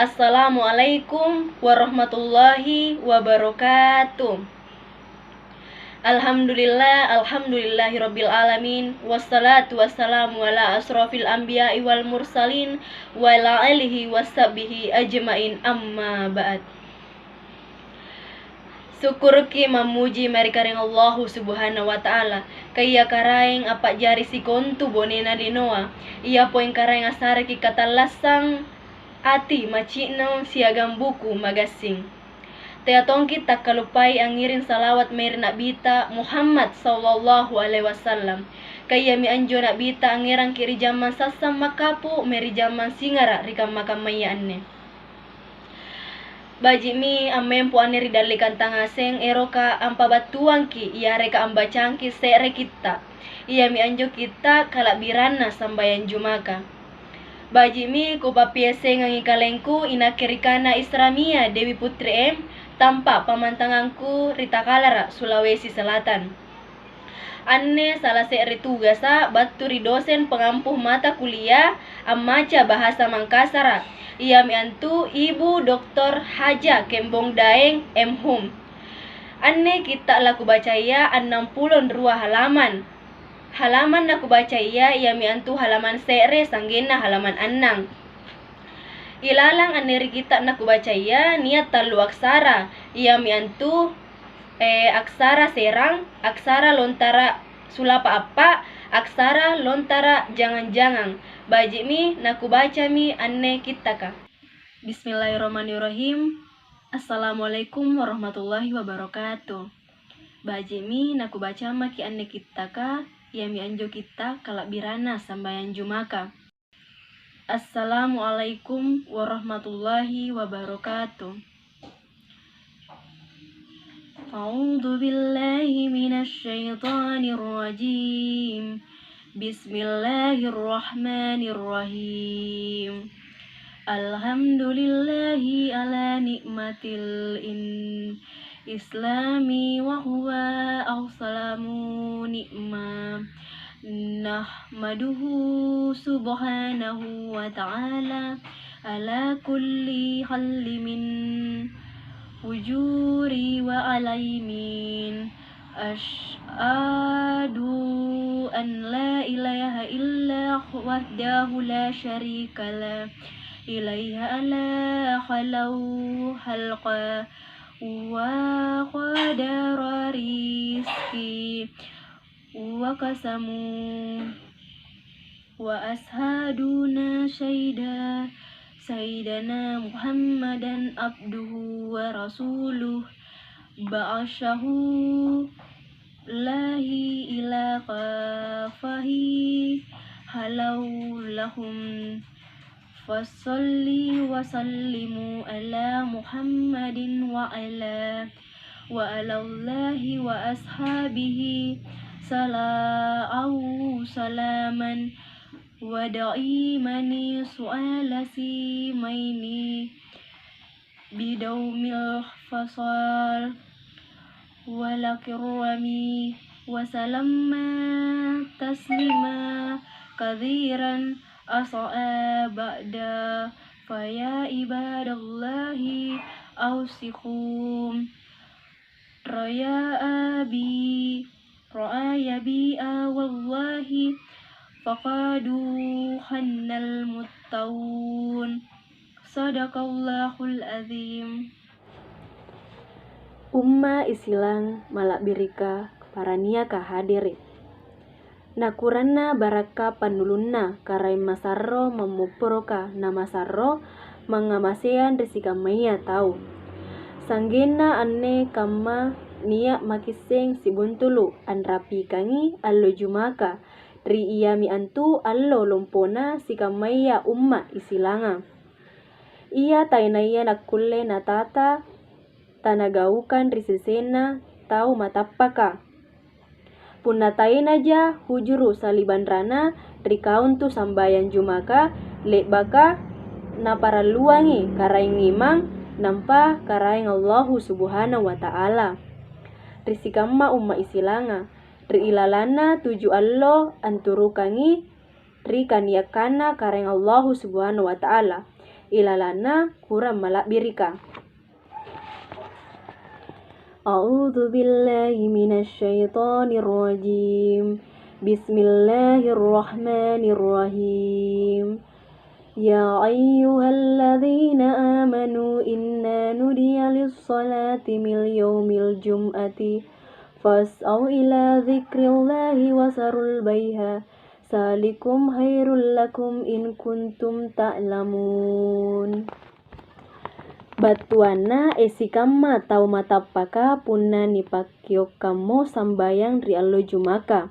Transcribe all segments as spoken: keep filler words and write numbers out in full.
Assalamualaikum warahmatullahi wabarakatuh. Alhamdulillah, alhamdulillahirabbil alamin, wassalatu wassalamu ala asrofil anbiya'i wal mursalin, wa ala alihi wasahbihi ajmain, amma ba'd. Sukkuruki mammuji mae ri Karaeng Allahu Subhanahu wa Ta'ala, kaia Karaeng appa'jari sikontu bonena linoa, ia poeng Karaeng assareki katallassang ati maci'nong siagang buku magassing. Tea tongki takkaluppai angngiring salawat mae ri Na'bita Muhammad sallallahu alaihi wasallam, kaiami anjo Na'bita angngerangki ri jammang sassang makkapu mae ri jammang singara ri kamma-kammaya anne. Baji'mi ammempo anne ri dallekanta ngaseng eroka ampabattuangki yareka ambacangki se're kitta'. Iami anjo kitta' kala'biranna sambayang Jumaka. Baji'mi kupappiassengangi kalengku inakke ri kana Isramia Dewi Putri M, tampa' pammantangangku ri Takalara', Sulawesi Selatan. Anne sala se're tugasa' battu ri dosen pengampuh mata kuliah ammaca bahasa Mangkasara', iami antu Ibu Doktor Haja Kembong Daeng, M Hum. Anne kitta' lakubacaya annang pulo rua halaman. Halaman nakubacaya iami antu halaman se're sa'genna halaman annang. Ilalang anne ri kitta' nakubacaya nia' tallu aksara, iami antu, eh, aksara serang, aksara lontara' sulapa' appa', aksara lontara' jangang-jangang. Baji'mi nakubacami anne kittaka. Bismillahirrahmanirrahim. Assalamualaikum warahmatullahi wabarakatuh. Baji'mi nakubacamaki anne kittaka, iami anjo kitta' kala'biranna sambayang Jumaka. Assalamualaikum warahmatullahi wabarakatuh. A'udzu billahi minasy syaithanir rajim. Bismillahirrahmanirrahim. Alhamdulillahi ala ni'matil in-, islami wa huwa a'zamu ni'mah. Nahmaduhu subhanahu wa ta'ala ala kulli halli min fujuri wa alaimin. Asyhadu an la ilaha illa wahdahu la syarika lah. Ilaiha ala halau halqa wa qadara rizki wa qasamu. Wa asyhaduna syaida sayyidana Muhammadan abduhu wa rasuluh, ba'atsahu lahi ila kafahi halau lahum. Fasalli wa sallimu ala Muhammadin wa ala, wa alallahi wa ashabihi sala'au salaman wa da'imani su'ala simaini bidaumil fasal wal kirami wa sallamma taslima katsiran. As'a ba'da, fa ya ibadallahi ausikum. Raya abi, raya bi'a wallahi faqadu hannal muttaun. Sadaqallahul azim. Umma' Isilang mala'birika para niaka hadere'. Nakuranna barakka' pannulunna Karaeng Masarro mammopporoka na masarro mangngamaseang ri sikammaya tau. Sa'genna anne kamma nia' makisseng sibuntulu' anrapikangi allo Jumaka, ri iami antu allo lompona sikammaya umma' Isilanga. Ia taenaya nakkulle natata tanagaukang ri sesena tau matappaka. Punna taenaja hujuru' salibanrana ri kau antu sambayang Jumaka, le'baka naparalluangi Karaeng Imang, nampa Karaeng Allahu Subhanahu wa Ta'ala. Ri sikamma umma' Isilanga, ri ilalanna tuju allo anturukangi ri kaniakkanna Karaeng Allahu Subhanahu wa Ta'ala. ilalanna kurang mala'birika. A'udzu billahi minasyaitonir rajim. Bismillahirrahmanirrahim. Ya ayyuhalladzina amanu inna nudiya lis-salati min yaumil jum'ati fas'au ila dzikrillahi wa zarul bai'a. Dzalikum khairul lakum in kuntum ta'lamun. Battuanna, e sikamma tau matappaka, punna nipakkio'kammo sambayang ri allo Jumaka,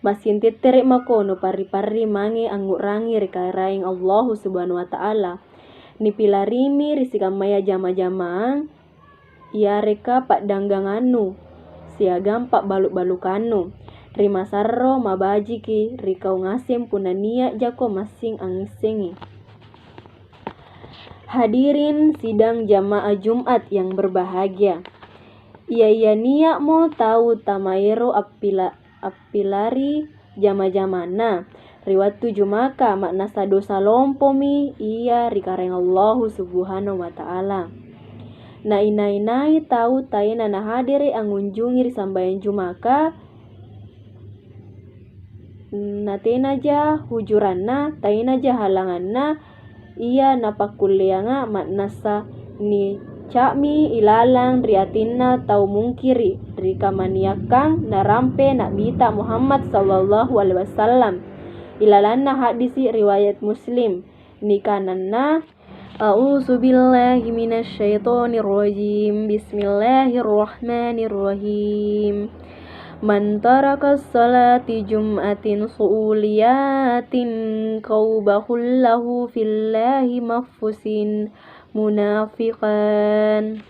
massing tettere' mako nuparri-parri mange angngu'rangi ri Karaeng Allahu Subhanahu wa Ta'ala. Nipilarimi ri sikammaya jama-jamang, yareka pa'danggangannu siagang pa'balu'-balukannu ri masarro mabajiki ri kau ngaseng punna nia' jako massing angngissengi. Hadirin sidang jamaah Jumat yang berbahagia. Iya-iya nia'mo tau tamaero appila-, appilari jama-jamanna ri wattu Jumaka, ma'nassa dosa lompomi ia ri Karaeng Allahu Subhanahu wa Ta'ala. Na inai-nai tau taena nahadere' angngunjungi ri sambayang Jumaka, natenaja hujuranna, taenaja halanganna, ia napakkulleanga, ma'nassa nica'mi ilalang ri atinna tau mungkiri' ri kamaniakkang narampe Na'bita Muhammad sallallahu alaihi wasallam, ilalanna haddisi' riwayat Muslim, nikananna, A'udzu billahi minasyaitonir rajim. Bismillahirrahmanirrahim. Man taraka sholati jum'atin su'uliyatin qaubahullahu fillahi mahfusin munafiqan.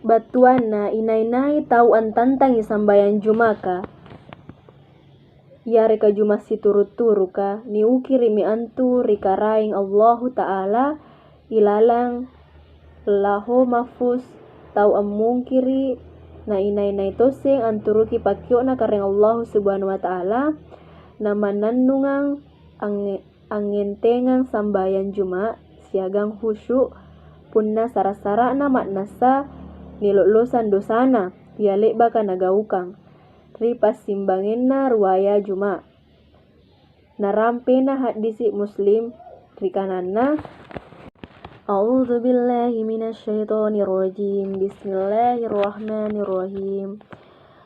Battuanna, inai-nai tau antantangi sambayang Jumaka, yareka Juma' situru'-turuka, niukiri'mi antu ri Karaeng Allahu Ta'ala ilalang Lauhul Mahfuz, tau ammungkiri', na inai-nai tosseng anturuki pakkio'na Karaeng Allahu Subhanahu wa Ta'ala, namannannungang angnge-, angngentengang sambayang Juma' siagang khusyu', punna sara'-sara'na ma'nassa nilo'losang dosana ria le'baka nagaukang ri passimbangenna ruaya Juma'. Narampena haddisi' Muslim ri kananna, A'udzu billahi minasyaitonir rajim. Bismillahirrahmanirrahim.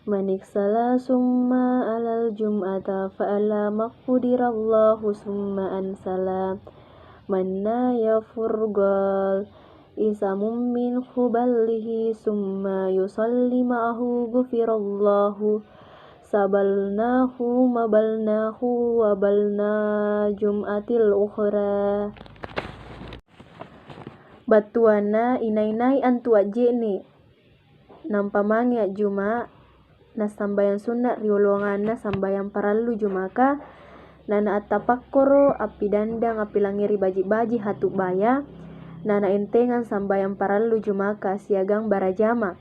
Maniksala summa alal jum'ata fa'ala maqdirallahu summa ansala. Manna yafurgal Isa mummin huballihi summa yusalli ma'ahu ghufirallahu sabalnahu mabalnahu wa balna jum'atil ukhra. Battuanna, inai-nai antu a'je'ne' nampa mange a'juma', nassambayang sunna' ri oloanganna sambayang parallu Jumaka, na naattapakkoro' appidandang appilangngeri baji'-baji' hatu'baya, na naentengang sambayang parallu Jumaka siagang barajama.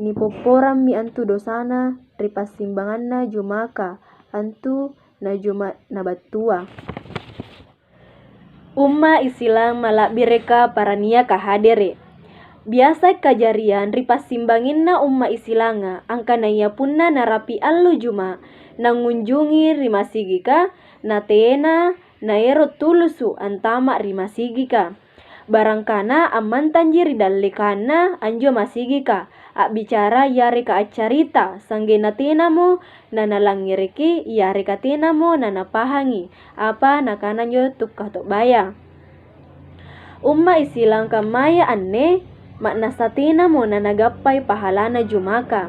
Nipopporammi antu dosana ri passimbanganna Jumaka antu na Juma' nabattua. Umma' Isilang mala'bireka para niaka hadere'. Biasai kajariang ri passimbanginna umma' Isilanga angkanaya punna narapi' allo Juma', nangngunjungi ri masigika, natena naero' tulusu' antama' ri masigika. Barangkana ammantanji ri dallekanna anjo masigika, a'bicara yareka accarita, sanggenna tenamo nanalangngereki yareka tenamo nanapahangi apa nakana anjo tukka to'baya. Umma' Isilang kammaya anne ma'nassa tenamo nanagappai pahalana Jumaka.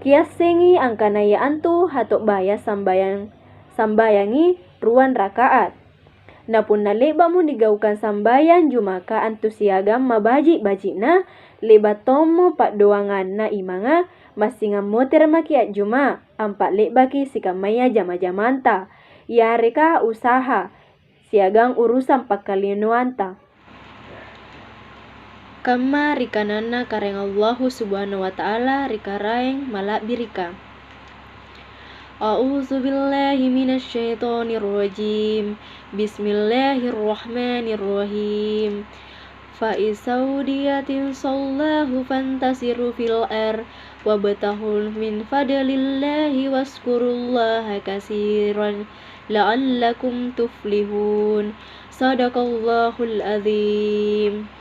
Kiassengi angkanaya antu hato'baya sambayang, sambayangi ruang raka'at. Na punna le'ba'mo nigaukang sambayang Jumaka antu siagang mabaji'-baji'na, le'ba' tommo paddoanganna imanga, massing ammotere' maki' a'juma', ampa'le'baki sikammaya jama-jamanta, yareka usaha, siagang urusang pakkalinoanta. Kamma ri kananna Karaeng Allahu Subhanahu wa Ta'ala ri Karaeng Mala'birika, أعوذ بالله من الشيطان الرجيم. بسم الله الرحمن الرحيم. فإذا قضيت الصلاة فانتشروا في الأرض وابتغوا من فضل الله واذكروا الله كثيرا لعلكم تفلحون. صدق الله العظيم.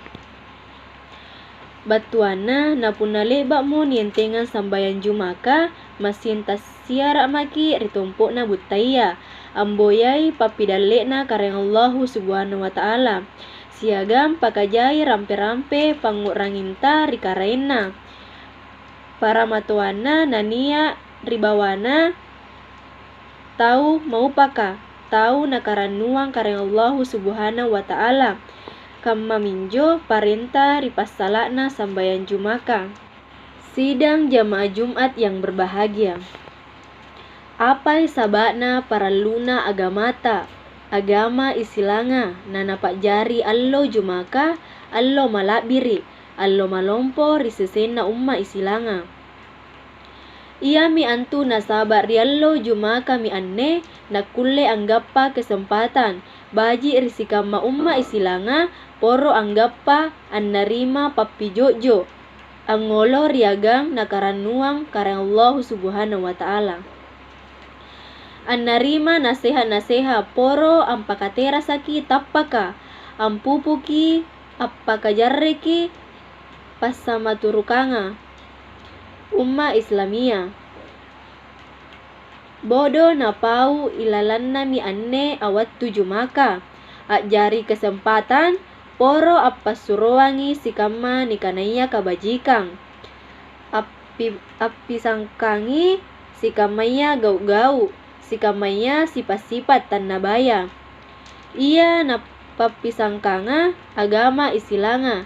Battuanna, na punna le'ba'mo nientengang sambayang Jumaka, massing tassiara' maki' ri tompo'na buttaya, amboyai pappidalle'na Karaeng Allahu Subhanahu wa Ta'ala, siagang pakajai rampe-rampe pangngu'ranginta ri Karaenna. Paramatoanna nania' ri bawana tau maupaka, tau nakarannuang Karaeng Allahu Subhanahu wa Ta'ala, kammaminjo parenta ri passala'na sambayang Jumaka. Sidang jamaah Jumat yang berbahagia. Apai saba'na paralluna agamata, agama Isilanga, nanapa'jari allo Jumaka, allo mala'biri', allo malompo ri sesena umma' Isilanga? Iami antu nasaba' ri allo Jumakami anne nakkulle anggappa kesempatan baji' ri sikamma umma' Isilanga poro anggappa annarima pappijo'jo', angngolo ri agang nakarannuang Karaeng Allahu Subhanahu wa Ta'ala. Annarima naseha-naseha poro ampakaterasaki tappaka, ampupuki, appakajarreki passamaturukanga umma' Islamia. Bodo napau ilalannami anne awattu Jumaka, a'jari kesempatan poro appassuroangi sikamma nikanaya kabajikang, appi-, appisangkangi sikammaya gau'-gau', sikammaya sipa'-sipa' tannabaya. Ia napappisangkanga agama Isilanga,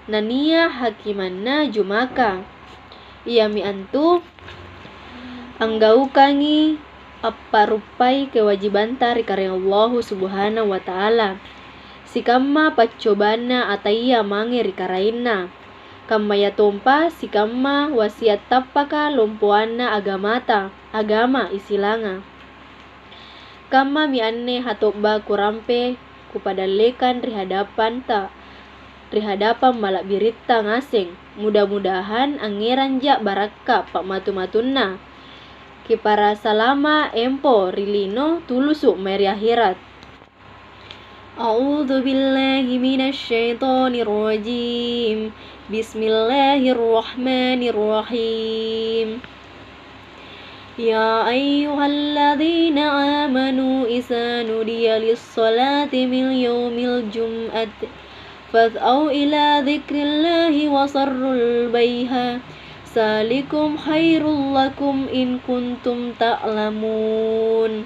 nania' hakimanna Jumaka. Iami antu anggaukangi appa'ruppai kewajibanta ri Karaeng Allahu Subhanahu wa Ta'ala, sikamma paccobanna ataya mange ri Karaenna, kammayatompa sikamma wasiat tappaka lompoanna agamata, agama Isilanga. Kammami anne hato'ba kurampe kupadallekang ri hadapanta, ri hadapang mala'biritta ngaseng. Mudah-mudahan angngerangja' barakka' pa'matu-matunna. Kiparasalama' empo ri lino tulusu' mae ri akhirat. أعوذ بالله من الشيطان الرجيم. بسم الله الرحمن الرحيم. يا أيها الذين آمنوا إذا نودي للصلاة من يوم الجمعة فاسعوا إلى ذكر الله وذروا البيع، ذلكم خير لكم إن كنتم تعلمون.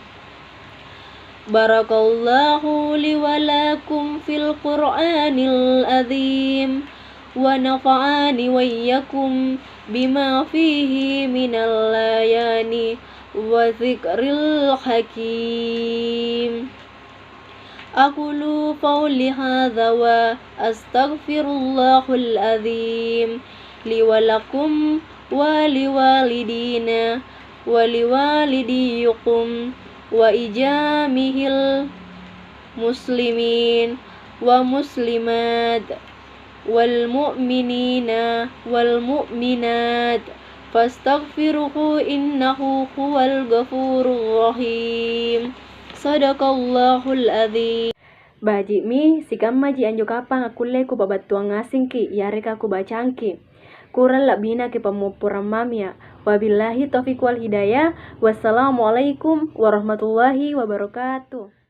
بارك الله لي ولكم في القرآن العظيم، ونفعني وإياكم بما فيه من الآيات والذكر الحكيم. أقول قولي هذا وأستغفر الله العظيم لي ولكم ولوالدينا ولوالديكم ولجميع المسلمين والمسلمات والمؤمنين والمؤمنات فاستغفروه إنه هو الغفور الرحيم. صدق الله العظيم. Baji'mi, sikammaji anjo kapang akkulle kupabattuang ngasengki', yareka kubacangki'. Kurang la'bina kipammopporang mamia'. Wabillahi taufiq wal hidayah. Wassalamualaikum warahmatullahi wabarakatuh.